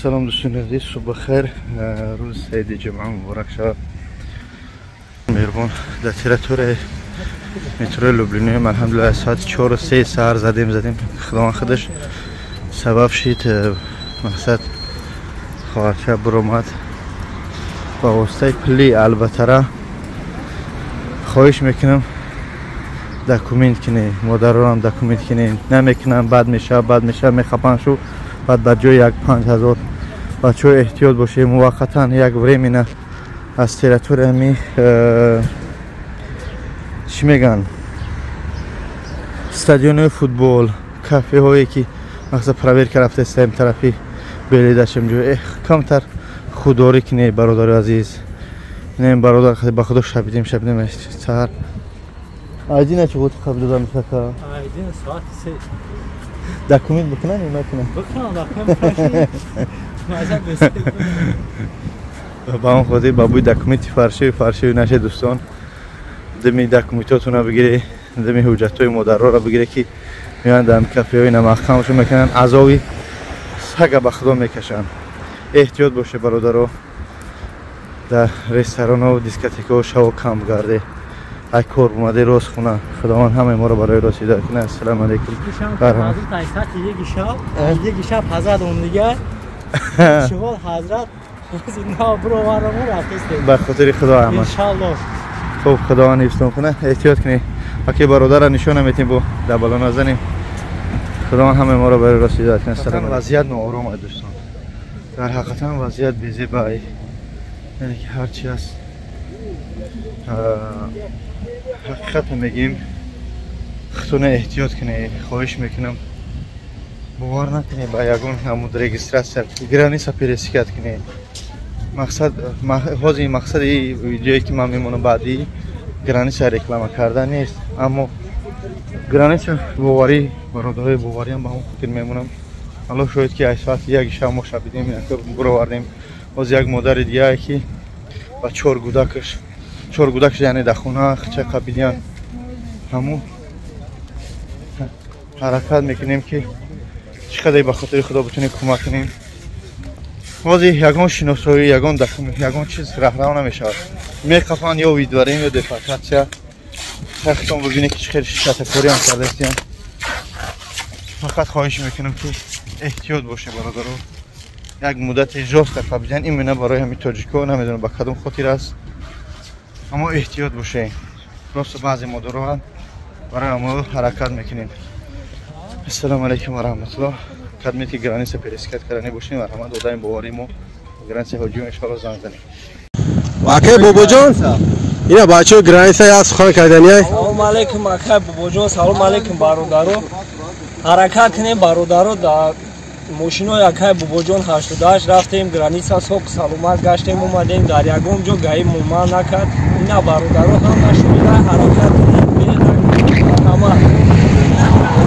Салом дӯстони азиз, субҳ бахайр. Рӯзи саиди ҷумъа муборак шавад. Меҳрубон, дар территорияи метрои Люблиноем. Алҳамдулилла, соати 4:03 саҳар задем. Худованд худаш сабаб шид, мақсад хоҳарча биромад ба воситаи пули. Албаттара, хоҳиш мекунам, документ кинем, модаронам документ кинем. Намекунам, бад мешавад, бад мешавад, мехапанд шу, баъд ба ҷои як 5000. Бачаҳо, эҳтиёт бошед. Муваққатан, як временно аз территориями чӣ мегӯянд, стадионҳои футбол, кафеҳое ки мақсад проверка рафтаистаем, тарафи белидашем ҷо камтар худдорӣ кинед, бародари азиз. Инем бародар, ба худо, шабидем саҳар. Айдина чӣ қут қабл дода мешака? Айдина соати 3. Документ бикунан ё накунан? Бикунан, документ. Ба он хотир ба бӯи документи фаршивӣ наше, дӯстон. Дими документотона бигире, дими ҳуҷҷатҳои модарроро бигире, ки меоянд дар кафеҳои намахкамшон мекунанд, азоби сага ба худо мекашанд. Эҳтиёт боше, бародаро. Дар ресторанҳо, дискотекаҳо шаво кам гарде. Ай кор омаде, рост хона. Худованд ҳамаи моро барои рост ҳидоят кунад. Ассалому алайкум. Яки шаб ҳазрат омдига шуғол ҳазрат. Ба хотири худо ҳама. Хуб, худованд ҳифзтон кунад. Эҳтиёт кунед. Аки бародара нишона метем, бо дар бало назанем. Худованд ҳамаи моро барои рост ҳидоят кунад. Вазъият ноором аст, дӯстон, дар ҳақиқатан вазъият безеба, яъне ки ҳарчи аст, ҳақиқата мегӯем. Худтона эҳтиёт кунед, хоҳиш мекунам. Бовар накунед ба ягон намуд регистрация, граница пересекать кунед. Мақсад ҳозир, мақсади видеое ки ман мемонам баъдӣ, граница реклама кардан нест, аммо граница боварӣ, бародарои бовариам, ба ҳамон хотир мемонам. Алло шоҳид, ки ай соати 1 шаб мо шабидем, буровардем. Ҳозир як модари дигае ки ба чор гудакаш, чор гудакаш, яъне дар хона ча қабидиян. Ҳамун ҳаракат мекунем, ки чӣ қадар ба хотири худо битунем кӯмак кунем. Ҳозир ягон шиносоӣ, ягон документ, ягон чиз раҳрав намешавад. Меқафанд, ё выдворение, ё депортация. Хахтон бибинед, ки чӣ хел шатакориам кардаистиян. Фақат хоҳиш мекунам, ки эҳтиёт бошед, бародаро. Як муддати жёстко қабидиян именно барои ҳамин тоҷико, намедонам ба кадом хотир аст, аммо эҳтиёт бошед. Просто баъзе модароа барои ҳамо ҳаракат мекунем. Ассалому алайкум ва раҳматуллоҳ. Кадме ки граница пересекать кардани бошем, марҳамат, одами боварӣ мо граница ҳоҷиён, иншоалло, занг занем. Акай Бобоҷон, ина бачаҳои граница як сухан кардания. Салому алайкум, акай Бобоҷон, салому алайкум, бародаро. Ҳаракат кунем, бародаро. Дар мошинои акай Бобоҷон 88 рафтем граница, соқ саломат гаштем, омадем. Дар ягон ҷо гаи муман накард. Ина бародаро, ҳама шумида ҳаракат кунем. Ҳама.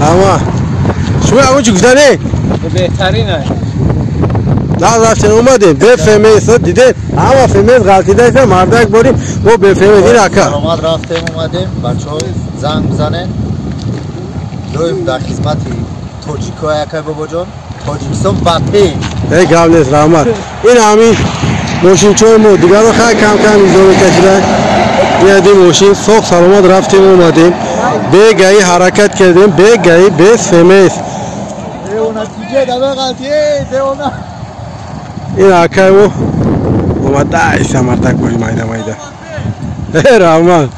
Ҳама шумо ягон чӣ гуфтане? Беҳтарин. На, рафтем, омадем бе ФМС. Дидем, ҳама ФМС ғалтидаиста, мардак борим мо бе ФМС. Ин ака. Саломат рафтем, омадем. Бачаҳо, занг бизанед, доим дар хизмати тоҷикҳои. Акай Бобоҷон, Тоҷикистон ба пеш! Э, гап нест, раҳмат. Ин ҳамин мошинчои мо, дигаро хай кам кам изома кашида. Ин мошин соқ саломат рафтем, омадем, бе ГАИ ҳаракат кардем, бе ГАИ, без ФМС. Ин акай мо омада, айса мардак бори майда майда. Э, раҳмат.